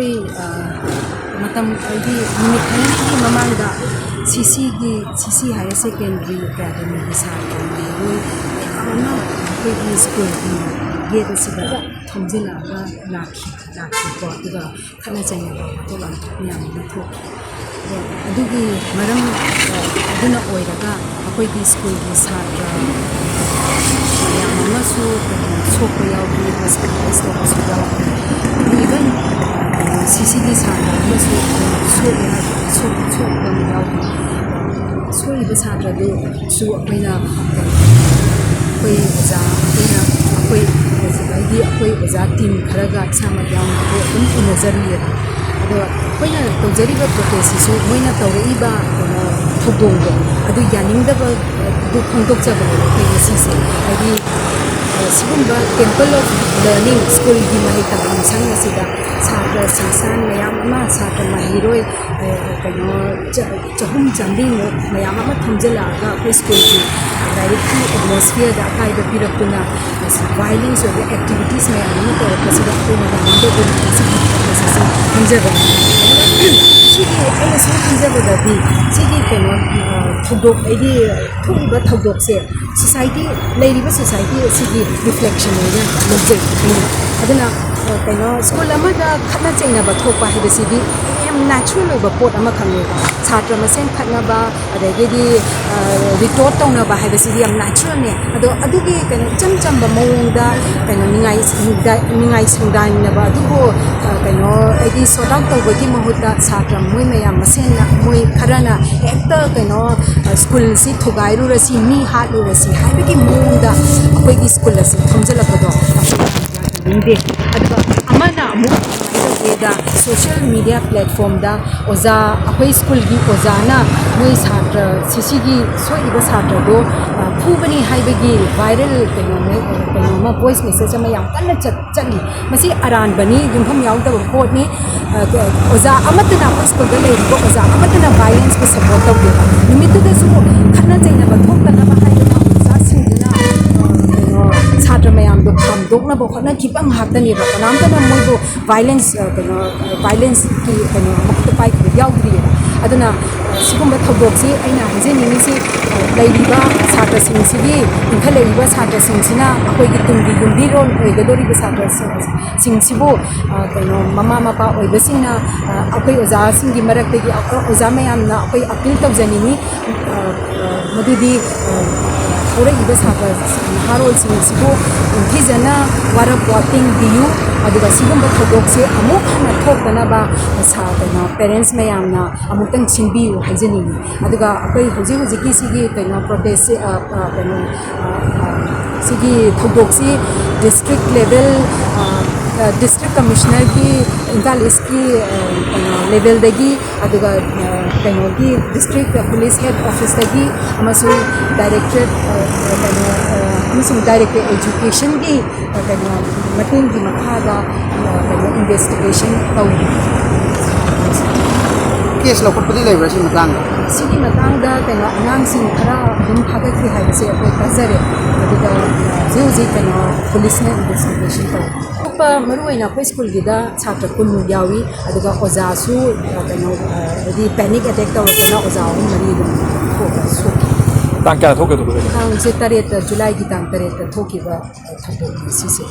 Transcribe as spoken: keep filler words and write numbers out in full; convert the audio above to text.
ꯑꯩ, ꯑ, ꯃꯇꯝ, ꯍꯥꯏꯗꯤ, ꯅꯨꯃꯤꯠ ꯈꯔꯅꯤꯒꯤ ꯃꯃꯥꯡꯗ ꯁꯤꯁꯤꯒꯤ, ꯁꯤꯁꯤ ꯍꯥꯌꯔ ꯁꯦꯀꯦꯟꯗꯔꯤ ꯑꯦꯀꯥꯗꯃꯤꯒꯤ ꯁꯥꯇ꯭ꯔ ꯃꯍꯩꯔꯣꯏ ꯃꯌꯥꯝ ꯑꯃ ꯑꯩꯈꯣꯏꯒꯤ ꯁ꯭ꯀꯨꯜꯒꯤ ꯒꯦꯠ ꯑꯁꯤꯗ ꯊꯣꯝꯖꯤꯜꯂꯛꯑꯒ ꯂꯥꯛꯈꯤ, ꯂꯥꯛꯈꯤꯀꯣ꯫ ꯑꯗꯨꯒ ꯈꯠꯅ ꯆꯩꯅꯕ ꯋꯥꯊꯣꯛ ꯂꯥꯟꯊꯣꯛ ꯃꯌꯥꯝ ꯑꯃ ꯊꯣꯛꯈꯤ꯫ ꯑꯗꯣ ꯑꯗꯨꯒꯤ ꯃꯔꯝ, ꯑ, ꯑꯗꯨꯅ ꯑꯣꯏꯔꯒ ꯑꯩꯈꯣꯏꯒꯤ ꯁ꯭ꯀꯨꯜꯒꯤ ꯁꯥꯇ꯭ꯔ ꯃꯌꯥꯝ ꯑꯃꯁꯨ ꯁꯣꯛꯄ ꯌꯥꯎꯈꯤ, ꯍꯣꯁꯄꯤꯇꯥꯂꯥꯏꯁ ꯇꯧꯕꯁꯨ ꯌꯥꯎꯈꯤ꯫ Even ꯁꯤꯁꯤꯒꯤ ꯁꯥꯇ꯭ꯔ ꯑꯃꯁꯨ ꯁꯣꯛꯄ ꯌꯥꯎꯈꯤ꯫ ꯁꯣꯛꯄ ꯌꯥꯎꯈꯤ꯫ ꯁꯣꯛꯂꯤꯕ ꯁꯥꯇ꯭ꯔꯗꯨꯁꯨ ꯑꯩꯈꯣꯏꯅ, ꯑꯩꯈꯣꯏ ꯑꯣꯖꯥ, ꯑꯩꯈꯣꯏꯅ, ꯑꯩꯈꯣꯏ, ꯍꯥꯏꯗꯤ ꯑꯩꯈꯣꯏ ꯑꯣꯖꯥ ꯇꯤꯝ ꯈꯔꯒ ꯏꯁꯥꯃꯛ ꯌꯥꯎꯅ ꯑꯩꯈꯣꯏ ꯑꯗꯨꯝ ꯎꯅꯖꯔꯤꯑꯕ꯫ ꯑꯗꯣ ꯑꯩꯈꯣꯏꯅ ꯇꯧꯖꯔꯤꯕ ꯄ꯭ꯔꯣꯇꯦꯁꯁꯤꯁꯨ ꯃꯣꯏꯅ ꯇꯧꯔꯛꯏꯕ, ꯀꯩꯅꯣ, ꯊꯧꯗꯣꯡꯗꯣ ꯑꯗꯨ ꯌꯥꯅꯤꯡꯗꯕꯗꯨ ꯐꯣꯡꯗꯣꯛꯆꯕꯅꯦꯕ ꯑꯩꯈꯣꯏ ꯉꯁꯤꯁꯦ꯫ ꯍꯥꯏꯗꯤ, ꯑ, ꯁꯤꯒꯨꯝꯕ Temple of Learning ꯁ꯭ꯀꯨꯜꯒꯤ ꯃꯍꯩ ꯇꯝꯐꯝ ꯁꯪ ꯑꯁꯤꯗ ꯁꯥꯇ꯭ꯔ ꯁꯪꯁꯊꯥꯟ ꯃꯌꯥꯝ ꯑꯃ, ꯁꯥꯇ꯭ꯔ ꯃꯍꯩꯔꯣꯏ, ꯑ, ꯀꯩꯅꯣ, ꯆ-, ꯆꯍꯨꯝ ꯆꯥꯃꯔꯤꯃꯨꯛ ꯃꯌꯥꯝ ꯑꯃ ꯊꯣꯝꯖꯤꯜꯂꯛꯑꯒ ꯑꯩꯈꯣꯏ ꯁ꯭ꯀꯨꯜꯒꯤ ꯂꯥꯏꯔꯤꯛꯀꯤ ꯑꯦꯠꯃꯣꯁꯐꯤꯌꯔꯗ ꯑꯀꯥꯏꯕ ꯄꯤꯔꯛꯇꯨꯅ, ꯃꯁꯤ ꯚꯥꯏꯂꯦꯟꯁ ꯑꯣꯏꯕ ꯑꯦꯛꯇꯤꯚꯤꯇꯤꯁ ꯃꯌꯥꯝ ꯑꯃ ꯇꯧꯔꯛꯄꯁꯤꯗ ꯑꯩꯈꯣꯏꯅ ꯌꯥꯅꯤꯡꯗꯕꯒꯤ ꯃꯁꯤꯒꯤ ꯄ꯭ꯔꯣꯁꯦꯁꯁꯦ ꯈꯟꯖꯕꯅꯤ꯫ ꯑꯗꯨꯒ ꯁꯤꯒꯤ ꯑꯩꯅ ꯁꯨꯝ ꯈꯟꯖꯕꯗꯗꯤ ꯁꯤꯒꯤ ꯀꯩꯅꯣ, ꯑ, ꯊꯧꯗꯣꯛ, ꯑꯩꯒꯤ ꯊꯣꯛꯏꯕ ꯊꯧꯗꯣꯛꯁꯦ ꯁꯣꯁꯥꯏꯇꯤ, ꯂꯩꯔꯤꯕ ꯁꯣꯁꯥꯏꯇꯤ ꯑꯁꯤꯒꯤ ꯔꯤꯐ꯭ꯂꯦꯛꯁꯟ ꯑꯣꯏꯅ ꯂꯧꯖꯩ ꯑꯩꯅ꯫ ꯑꯗꯨꯅ, ꯑ, ꯀꯩꯅꯣ, ꯁ꯭ꯀꯨꯜ ꯑꯃꯗ ꯈꯠꯅ ꯆꯩꯅꯕ ꯊꯣꯛꯄ ꯍꯥꯏꯕꯁꯤꯗꯤ ꯌꯥꯝ ꯅꯦꯆꯔꯦꯜ ꯑꯣꯏꯕ ꯄꯣꯠ ꯑꯃꯈꯛꯅꯦꯕ꯫ ꯁꯥꯇ꯭ꯔ ꯃꯁꯦꯟ ꯈꯠꯅꯕ, ꯑꯗꯒꯤꯗꯤ, ꯑ, ꯔꯤꯇꯣꯔꯠ ꯇꯧꯅꯕ ꯍꯥꯏꯕꯁꯤꯗꯤ ꯌꯥꯝ ꯅꯦꯆꯔꯦꯜꯅꯦ꯫ ꯑꯗꯣ ꯑꯗꯨꯒꯤ ꯀꯩꯅꯣ ꯏꯆꯝ ꯆꯝꯕ ꯃꯑꯣꯡꯗ ꯀꯩꯅꯣ ꯅꯤꯡꯉꯥꯏ ꯁꯪꯗ-, ꯅꯤꯡꯉꯥꯏ ꯁꯪꯗꯥꯏꯅꯕ ꯑꯗꯨꯕꯨ, ꯑ, ꯀꯩꯅꯣ ꯍꯥꯏꯗꯤ ꯁꯣꯔꯠ ꯑꯥꯎꯠ ꯇꯧꯕꯒꯤ ꯃꯍꯨꯠꯇ ꯁꯥꯇ꯭ꯔ ꯃꯣꯏ ꯃꯌꯥꯝ ꯃꯁꯦꯟꯅ ꯃꯣꯏ ꯈꯔꯅ ꯍꯦꯛꯇ ꯀꯩꯅꯣ, ꯑ, ꯁ꯭ꯀꯨꯜꯁꯤ ꯊꯨꯒꯥꯏꯔꯨꯔꯁꯤ, ꯃꯤ ꯍꯥꯠꯂꯨꯔꯁꯤ ꯍꯥꯏꯕꯒꯤ ꯃꯑꯣꯡꯗ ꯑꯩꯈꯣꯏꯒꯤ ꯁ꯭ꯀꯨꯜ ꯑꯁꯤ ꯊꯣꯝꯖꯤꯜꯂꯛꯄꯗꯣ ꯑꯩꯈꯣꯏ ꯌꯥꯅꯤꯡꯗꯦ꯫ ꯑꯗꯨꯒ ꯑꯃꯅ ꯑꯃꯨꯛ ꯁꯣꯁꯤꯌꯦꯜ ꯃꯤꯗꯤꯌꯥ ꯄ꯭ꯂꯦꯠꯐꯣꯝꯗ ꯑꯣꯖꯥ, ꯑꯩꯈꯣꯏ ꯁ꯭ꯀꯨꯜꯒꯤ ꯑꯣꯖꯥꯅ ꯃꯣꯏ ꯁꯥꯇ꯭ꯔ, ꯁꯤꯁꯤꯒꯤ ꯁꯣꯛꯏꯕ ꯁꯥꯇ꯭ꯔꯗꯣ, ꯑ, ꯐꯨꯕꯅꯤ ꯍꯥꯏꯕꯒꯤ ꯚꯥꯏꯔꯦꯜ ꯀꯩꯅꯣ, ꯀꯩꯅꯣ ꯑꯃ, ꯚꯣꯏꯁ ꯃꯦꯁꯦꯖ ꯑꯃ ꯌꯥꯝ ꯀꯟꯅ ꯆꯠ-, ꯆꯠꯂꯤ꯫ ꯃꯁꯤ ꯑꯔꯥꯟꯕꯅꯤ, ꯌꯨꯝꯐꯝ ꯌꯥꯎꯗꯕ ꯄꯣꯠꯅꯤ꯫ ꯑ, ꯑꯣꯖꯥ ꯑꯃꯠꯇꯅ, ꯑꯩꯈꯣꯏ ꯁ꯭ꯀꯨꯜꯗ ꯂꯩꯔꯤꯕ ꯑꯣꯖꯥ ꯑꯃꯠꯇꯅ ꯚꯥꯏꯂꯦꯟꯁꯄꯨ ꯁꯄꯣꯔꯠ ꯇꯧꯗꯦꯕ꯫ ꯅꯨꯃꯤꯠꯇꯨꯗꯁꯨ ꯈꯠꯅ ꯆꯩꯅꯕ ꯊꯣꯛꯇꯅꯕ ꯍꯥꯏꯗꯅ ꯑꯣꯖꯥꯁꯤꯡꯗꯨꯅ, ꯑ, ꯀꯩꯅꯣ, ꯁꯥꯇ꯭ꯔ ꯃꯌꯥꯝꯗꯣ ꯍꯥꯝꯗꯣꯛꯅꯕ ꯍꯣꯠꯅꯈꯤꯕ ꯉꯥꯛꯇꯅꯦꯕ꯫ ꯀꯅꯥꯝꯇꯅ ꯃꯣꯏꯕꯨ ꯚꯥꯏꯂꯦꯟꯁ, ꯑ, ꯀꯩꯅꯣ, ꯑ, ꯚꯥꯏꯂꯦꯟꯁꯀꯤ ꯀꯩꯅꯣ ꯃꯈꯨꯠꯇ ꯄꯥꯏꯈꯤꯕ ꯌꯥꯎꯗ꯭ꯔꯤꯑꯕ꯫ ꯑꯗꯨꯅ, ꯑ, ꯁꯤꯒꯨꯝꯕ ꯊꯧꯗꯣꯛꯁꯤ ꯑꯩꯅ ꯍꯥꯏꯖꯅꯤꯡꯉꯤꯁꯤ, ꯑ, ꯂꯩꯔꯤꯕ ꯁꯥꯇ꯭ꯔꯁꯤꯡꯁꯤꯒꯤ, ꯏꯟꯈꯠꯂꯛꯂꯤꯕ ꯁꯥꯇ꯭ꯔꯁꯤꯡꯁꯤꯅ ꯑꯩꯈꯣꯏꯒꯤ ꯇꯨꯡꯒꯤ ꯌꯨꯝꯕꯤꯔꯣꯟ ꯑꯣꯏꯒꯗꯧꯔꯤꯕ ꯁꯥꯇ꯭ꯔꯁꯤꯡꯁꯤꯕꯨ, ꯑ, ꯀꯩꯅꯣ, ꯃꯃꯥ ꯃꯄꯥ ꯑꯣꯏꯕꯁꯤꯡꯅ, ꯑ, ꯑꯩꯈꯣꯏ ꯑꯣꯖꯥꯁꯤꯡꯒꯤ ꯃꯔꯛꯇꯒꯤ, ꯑ, ꯑꯣꯖꯥ ꯃꯌꯥꯝꯅ ꯑꯩꯈꯣꯏ ꯑꯄꯤꯜ ꯇꯧꯖꯅꯤꯡꯉꯤ꯫ ꯑ, ꯑ, ꯃꯗꯨꯗꯤ, ꯑ, ꯍꯧꯔꯛꯏꯕ ꯁꯥꯇ꯭ꯔ ꯅꯍꯥꯔꯣꯜꯁꯤꯡ ꯑꯁꯤꯕꯨ ꯅꯤꯡꯊꯤꯖꯅ ꯋꯥꯔꯛ ꯋꯥꯇꯦꯡꯕꯤꯌꯨ꯫ ꯑꯗꯨꯒ ꯁꯤꯒꯨꯝꯕ ꯊꯧꯗꯣꯛꯁꯦ ꯑꯃꯨꯛ ꯍꯟꯅ ꯊꯣꯛꯇꯅꯕ ꯁꯥ-, ꯀꯩꯅꯣ, ꯄꯦꯔꯦꯟꯁ ꯃꯌꯥꯝꯅ ꯑꯃꯨꯛꯇꯪ ꯁꯤꯟꯕꯤꯌꯨ ꯍꯥꯏꯖꯅꯤꯡꯉꯤ꯫ ꯑꯗꯨꯒ ꯑꯩꯈꯣꯏ ꯍꯧꯖꯤꯛ ꯍꯧꯖꯤꯛꯀꯤ ꯁꯤꯒꯤ ꯀꯩꯅꯣ ꯄ꯭ꯔꯣꯇꯦꯁꯁꯦ, ꯑ, ꯑ, ꯀꯩꯅꯣ, ꯑ, ꯑ, ꯁꯤꯒꯤ ꯊꯧꯗꯣꯛꯁꯤ ꯗꯤꯁꯇ꯭ꯔꯤꯛ ꯂꯦꯚꯦꯜ, ꯑ, ꯑ, ꯗꯤꯁꯇ꯭ꯔꯤꯛ ꯀꯃꯤꯁꯅꯔꯒꯤ, ꯏꯝꯐꯥꯜ ꯏꯁꯀꯤ, ꯑ, ꯀꯩꯅꯣ, ꯂꯦꯚꯦꯜꯗꯒꯤ, ꯑꯗꯨꯒ, ꯑ, ꯀꯩꯅꯣꯒꯤ ꯗꯤꯁꯇ꯭ꯔꯤꯛ ꯄꯨꯂꯤꯁ ꯍꯦꯗ ꯑꯣꯐꯤꯁꯇꯒꯤ ꯑꯃꯁꯨꯡ ꯗꯥꯏꯔꯦꯛꯇꯣꯔꯦꯠ, ꯑ, ꯑ, ꯀꯩꯅꯣ, ꯑ, ꯑꯃꯁꯨꯡ ꯗꯥꯏꯔꯦꯛꯇꯣꯔꯦꯠ ꯑꯦꯖꯨꯀꯦꯁꯟꯒꯤ, ꯑ, ꯀꯩꯅꯣ, ꯃꯇꯦꯡꯒꯤ ꯃꯈꯥꯗ, ꯑ, ꯀꯩꯅꯣ, ꯏꯟꯚꯦꯁꯇꯤꯒꯦꯁꯟ ꯇꯧꯔꯤ꯫ ꯀꯦꯁ ꯂꯧꯈꯠꯄꯗꯤ ꯂꯩꯕ꯭ꯔꯥ ꯁꯤ ꯃꯇꯥꯡꯗ? ꯁꯤꯒꯤ ꯃꯇꯥꯡꯗ ꯀꯩꯅꯣ, ꯑꯉꯥꯡꯁꯤꯡ ꯈꯔ ꯑꯗꯨꯝ ꯐꯥꯒꯠꯈꯤ ꯍꯥꯏꯕꯁꯦ ꯑꯩꯈꯣꯏ ꯇꯥꯖꯔꯦ꯫ ꯑꯗꯨꯒ ꯍꯧꯖꯤꯛ ꯍꯧꯖꯤꯛ ꯀꯩꯅꯣ ꯄꯨꯂꯤꯁꯅ ꯏꯟꯚꯦꯁꯇꯤꯒꯦꯁꯟ ꯇꯧꯔꯤ꯫ ꯑꯇꯣꯞꯄ ꯃꯔꯨꯑꯣꯏꯅ ꯑꯩꯈꯣꯏ ꯁ꯭ꯀꯨꯜꯒꯤꯗ ꯁꯥꯇ꯭ꯔ ꯀꯨꯟꯃꯨꯛ ꯌꯥꯎꯏ꯫ ꯑꯗꯨꯒ ꯑꯣꯖꯥꯁꯨ, ꯑ, ꯀꯩꯅꯣ, ꯑ, ꯍꯥꯏꯗꯤ ꯄꯦꯅꯤꯛ ꯑꯦꯇꯦꯛ ꯇꯧꯔꯛꯇꯅ ꯑꯣꯖꯥ ꯑꯍꯨꯝ ꯃꯔꯤ ꯑꯗꯨꯝ ꯊꯣꯛꯑꯒ ꯁꯣꯛꯈꯤ꯫ ꯇꯥꯡ ꯀꯌꯥꯗ ꯊꯣꯛꯀꯗꯧꯕ? ꯇꯥꯡꯁꯦ ꯇꯔꯦꯠꯇ, ꯖꯨꯂꯥꯏꯒꯤ ꯇꯥꯡ ꯇꯔꯦꯠꯇ ꯊꯣꯛꯈꯤꯕ ꯊꯧꯗꯣꯛꯅꯤ ꯁꯤꯁꯦ꯫